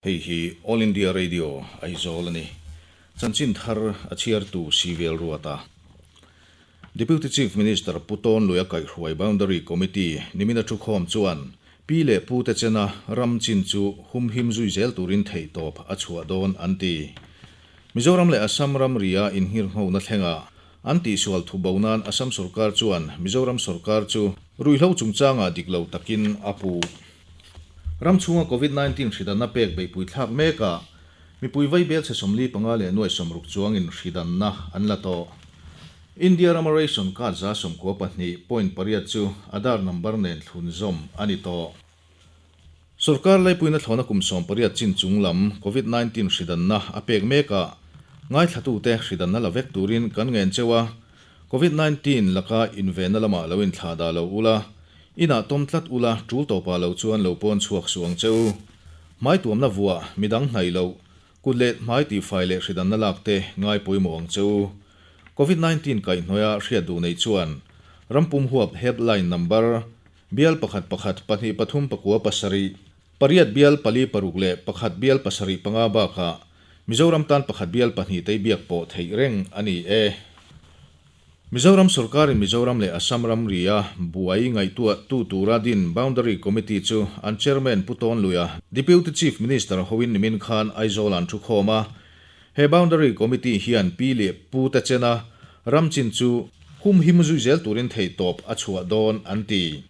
Hei hi All India Radio Aizawl a ni. Chanchin thar a chhiartu Sivel Ruata. Deputy Chief Minister Pu Tawn Luia kaihhruai Boundary Committee nimina thukhawm chuan pi leh pu te chena ram chin chu humhim zui zel turin theihtawp a chhuah dawn an ti. Mizoram leh Assam ramria innghirnghona thlengah an tihsual thubo nan Assam sorkar chuan Mizoram sorkar chu ruihhlo chungchangah dik lo takin a puh. Ram chhunga Covid 19 hridanna pek beihpui thlak mekah mipui vaibel chhe 45 leh nuai 60 chuangin hridanna an la tawh. India rama ration card 92.8 chu Aadhaar number nen thlunzawm a ni tawh. Sorkar laipuina thlawna kum 18 chin chung lam Covid 19 hridanna a pek mekah ngaithlatute hridanna la vek turin kan ngen cheu a, Covid 19 laka invenna lamah lo inthlah dah lo ula, inah tawm tlat ula tul tawpah lo chuan lo pawn chhuak suh ang cheu. Hmai tuamna vuah, midang hnaih loh, kut leh hmai tihfai leh hridanna lak te ngai pawimawh ang cheu. Covid 19 kaihhnawih a hriat duh nei chuan rampum huap helpline number bial 1 1 2 3 9 7 8 bial 4 6 leh 1 bial 7 5 bakah Mizoram tan 1 bial 2 tei biak pawh theih reng a ni e. Mizoram sorkarin Mizoram leh Assam ramria buai ngaihtuah tu tura din Boundary Committee chu an chairman Pu Tawn Luia, Deputy Chief Minister hoin nimin khan Aizawl an thu khawm a. He Boundary Committee hian pi leh pu te chena ram chin chu humhim zui zel turin theihtawp a chhuah dawn an ti.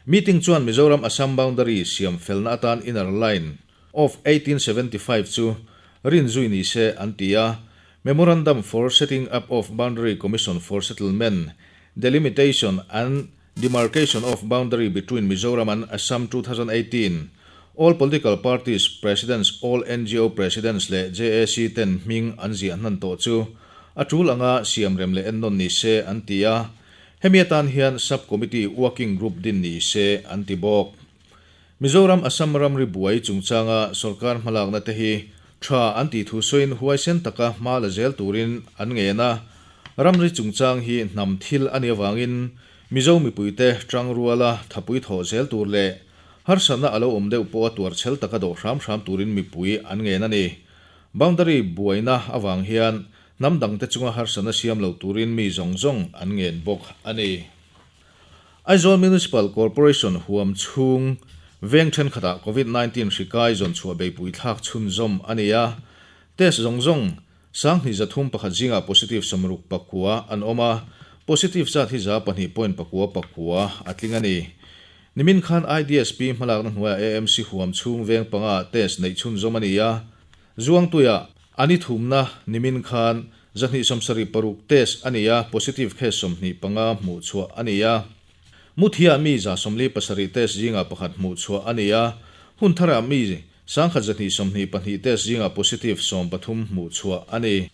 Meeting chuan Mizoram Assam Boundary siam felna atan inner line of 1875 chu rin zui ni se an ti a. Memorandum for setting up of Boundary Commission for Settlement, Delimitation and Demarcation of Boundary between Mizoram and Assam 2018. All political parties presidents, all NGO presidents leh JAC ten hming an ziah hnan tawh chu a tul anga siam rem leh ennawn ni se an ti a. Hemi atan hian sub-committee working group din ni se an ti bawk. Mizoram Assam ramri buai chungchanga sorkar hmalakna te hi tha an ti thu soin huaisen taka hma la zel turin an ngen a. Ramri chungchang hi hnam thil ani awangin Mizo mipuite tang ruala thapui thaw zel tur leh harsatna alo awm deuh pawh a tuar chhel taka dawh hram hram turin mipui an ngen a ni. Boundary buaina awang hian hnam dangte chunga harsatna siam lo turin mi zawng zawng an ngen bawk a ni. Aizawl Municipal Corporation huam chhung veng thenkhatah Covid 19 hri kai zawn chhuah beihpui thlak chhunzawm a ni a. Test zawng zawng 2301 zingah positive 69 an awm a, positive zat hi 2.99 a tling a ni. Nimin khan IDSP hmalakna hnuaiah AMC huam chhung veng panga test neih chhunzawm a ni a. Zuangtuiah ani thumna nimin khan 276 test a ni a, positive case 25 hmuh chhuah a ni a. Muthia mi 47 test zinga pakhat hmuh chhuah a ni a, hun tharah mi 1122 test zinga positive 13 hmuh chhuah a ni.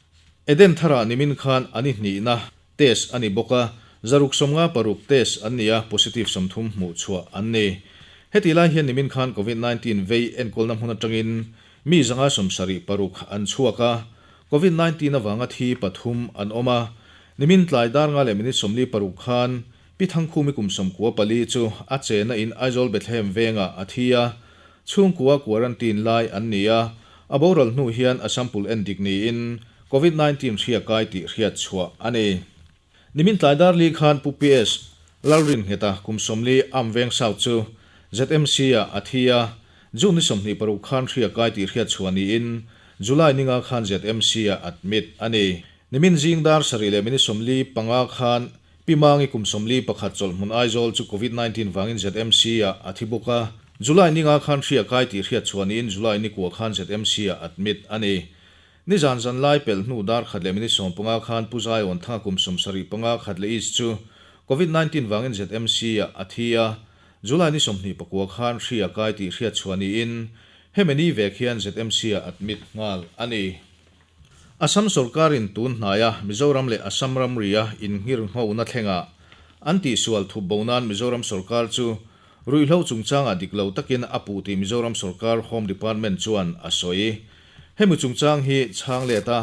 Eden tharah nimin khan ani hnihna test a ni bawk a, 656 test an ni a, positive 30 hmuh chhuah an ni. Heti lai hian nimin khan Covid-19 vei enkawlna hmun atangin mi 176 an chhuak a, Covid 19 awanga thi pathum an awm a. Nimin tlai dar nga leh minute 46 khan pi thangkhumi kum 94 chu a chena in Aizawl Bethlehem venga a thi a, chhungkua quarantine lai an ni a, a boral hnu hian a sample en dik niin Covid 19 hria kai tih hriat chhuah a ni. Nimin tlai dar li khan Pu PS Lalrin Ngheta kum 40 am veng South chu ZMC a a thi a, June ni 26 khan hria kai tih hriat chhuah niin July ninga khan ZMC a admit a ni. Nimin zing dar 7 leh minute 45 khan pi mangi kum 41 chawlhhmun Aizawl chu Covid 19 wangin ZMC a a thi bawk a, July ninga khan hria kai tih hriat chhuah niin July ni kua khan ZMC a admit a ni. Ni zan zan lai pel hnu dar khat leh minute 15 khan Pu Zai awn thanga kum 75 khat leh is chu Covid 19 wangin ZMC a a thi a, July ni 29 khan hria kai tih hriat chhuah niin hemi ni vek hian ZMC a admit nghal a ni. Assam sorkarin tun hnaia Mizoram leh Assam ramria innghirnghona thlenga an tihsual thup bo nan Mizoram sorkar chu ruihhlo chungchangah dik lo takin a puh tih Mizoram sorkar Home Department chuan a sawi. Hemi chungchang hi chhang let a,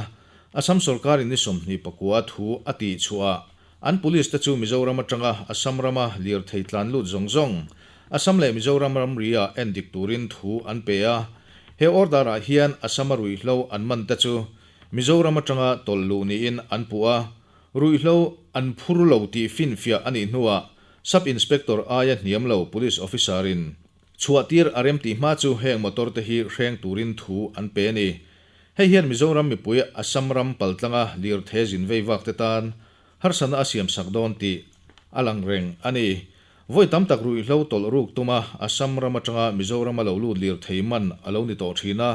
Assam sorkarin ni 29 thu a tih chhuah an police te chu Mizoram atanga Assam rama lir thei tlan lut zawng zawng Assam leh Mizoram ramria en dik turin thu an pe a. He order-ah hian Assam-a ruihhlo an man te chu Mizoram atanga tawlh luh niin an puh a, ruihhlo an phur lo tih finfiah a nih hnuah Sub-Inspector aia hniam lo Police Officer-in chhuahtir a remtih hma chu heng motor te hi hreng turin thu an pe a ni. Hei hian Mizoram mipui Assam ram paltlanga lirthei zin vei vak te tan harsatna a siamsak dawn tih a lang reng a ni. Vawi tam tak ruihhlo tawlh ruk tuma Assam ram atanga Mizorama lo lut lirthei man a lo ni tawh thin a.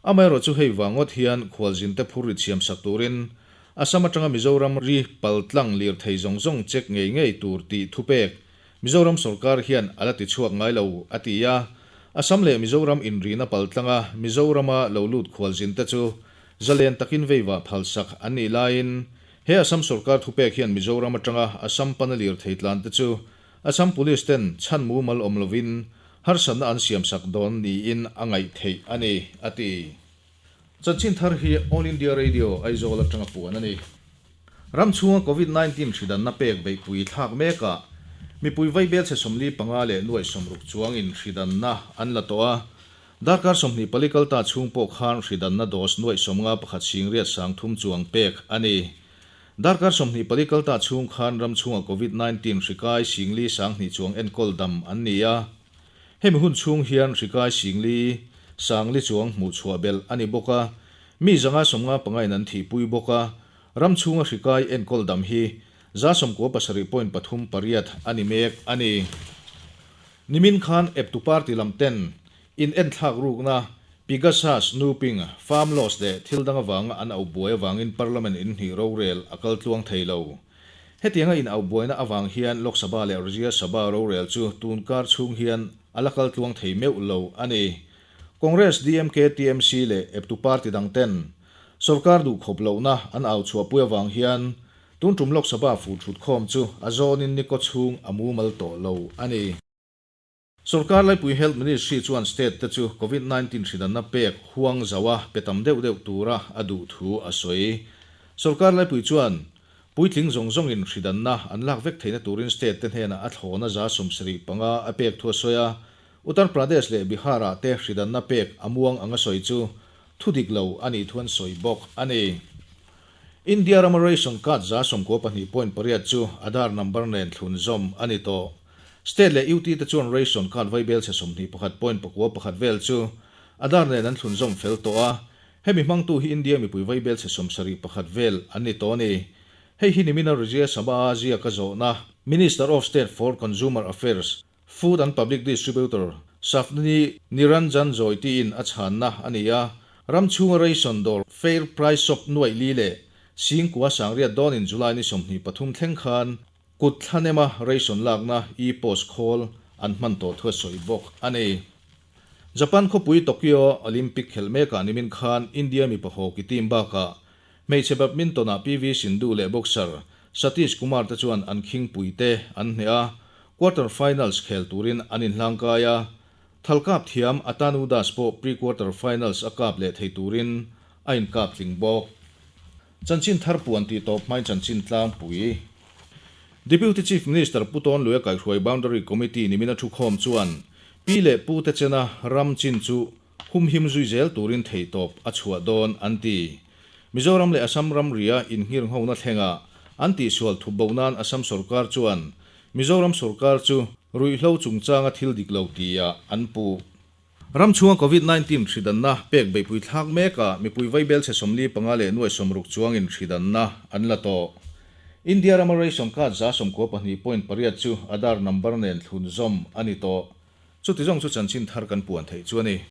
Amaherawhchu hei vang ngawt hian khualzinte phur rit siamsak turin Assam atanga Mizoram ri paltlang lirthei zawng zawng check ngei ngei tur tih thupek Mizoram sorkar hian a la tichhuak ngai lo, a ti a. Assam leh Mizoram inrihna paltlanga Mizorama lo lut khualzinte chu zalen takin veivah phalsak an nih laiin he Assam sorkar thupek hian Mizoram atanga Assam pana lirthei tlante chu Assam Police ten chhan mumal awm lovin harsatna an siamsak dawn niin a ngaih theih a ni, a ti. Chanchin thar hi All India Radio Aizawl atanga puan a ni. Ram chhunga Covid 19 hridanna pek beihpui thlak mekah mipui vaibel chhe 45 leh nuaih 60 chuangin hridanna an la tawh a. Darkar 24 kalta chhung pawh khan hridanna dose nuaih 51 singriat 30 chuang pek a ni. Darkar 24 kalta chhung khan ram chhunga Covid 19 hri kai 40 2 chuang enkawl dam an ni a. Hemi hun chhung hian hrikai 40 4 chuang hmuh chhuah belh a ni bawk a, mi 155 in an thihpui bawk a, ram chhunga hrikai enkawl dam hi 97.38 a ni mek a ni. Nimin khan eptu party lam ten in enthlak rukna Pigasus, Nuping, Farm Laws leh thil dang avanga an auh buai avangin Parliament in hnih rorel a kal tluang thei lo. Hetianga in auh buaina avang hian Lok Sabha leh Rajya Sabha rorel chu tun kar chhung hian a la kal tluang thei meuh lo a ni. Congress, DMK, TMC leh eptu party dang ten sorkar duh khawp lohna an au chhuahpui avang hian tun tum Lok Sabha fuh thut khawm chu a zawnin ni kaw chhung a mumal tawh lo a ni. Sorkar laipui Health Ministry chuan state te chu Covid 19 hridanna pek huang zauha pe tam deuh deuh tura a duh thu a sawi. Sorkar laipui chuan puitling zawng zawngin hridanna an lak vek theihna turin state te hnenah a thlawna 75 a pek thu a sawi a, Uttar Pradesh leh Bihar-ah te hridanna pek a muang anga sawi chu thu dik lo a nih thu an sawi bawk a ni. India rama ration card 92.8 chu Aadhaar number nen thlunzawm a ni tawh. State leh UT te chuan ration card vaibel chhe 21.91 vel chu Aadhaar nen an thlunzawm fel tawh a, hemi hmangtu hi India mipui vaibel chhe 71 vel an ni tawh a ni. Hei hi nimina Rajya Sabha-a ziaka zawhna Minister of State for Consumer Affairs, Food and Public Distributor Safni Niranjan Joyti-in a chhanna a ni a, ram chhunga ration dawr Fair Price Shop nuaih li leh singkua sangriat dawnin July ni 23 thleng khan Kut thlanema ration lakna e-post khawl an hman tawh thu a sawi bawk a ni. Japan khawpui Tokyo Olympic khelh mekah nimin khan India mipa hockey team bakah hmeichhe badminton-ah PV Sindhu leh boxer Satish Kumar te chuan an khingpui te an hneh a, quarter finals khel turin an inhlangkai a. Thal kap thiam Atanu Das pawh pre-quarter finals a kap leh thei turin a inkap tling bawk. Chanchin thar puan tih tawp hmain chanchin tlangpui. Deputy Chief Minister Pu Tawn Luia kaihhruai Boundary Committee nimina thukhawm chuan pi leh pu te chena ram chin chu humhim zui zel turin theihtawp a chhuah dawn an ti. Mizoram leh Assam ramria innghirnghona thlengah an tihsual thup bo nan Assam sorkar chuan Mizoram sorkar chu ruihhlo chungchanga thil dik lo tia an puh. Ram chhunga Covid 19 hridanna pek beihpui thlak mekah mipui vaibel chhe 45 leh nuaih 60 chuangin hridanna an la tawh. India rama ration card 92.8 chu Aadhaar number nen thlunzawm a ni tawh. Chuti zawng chu chanchin thar kan puan theih chu a ni.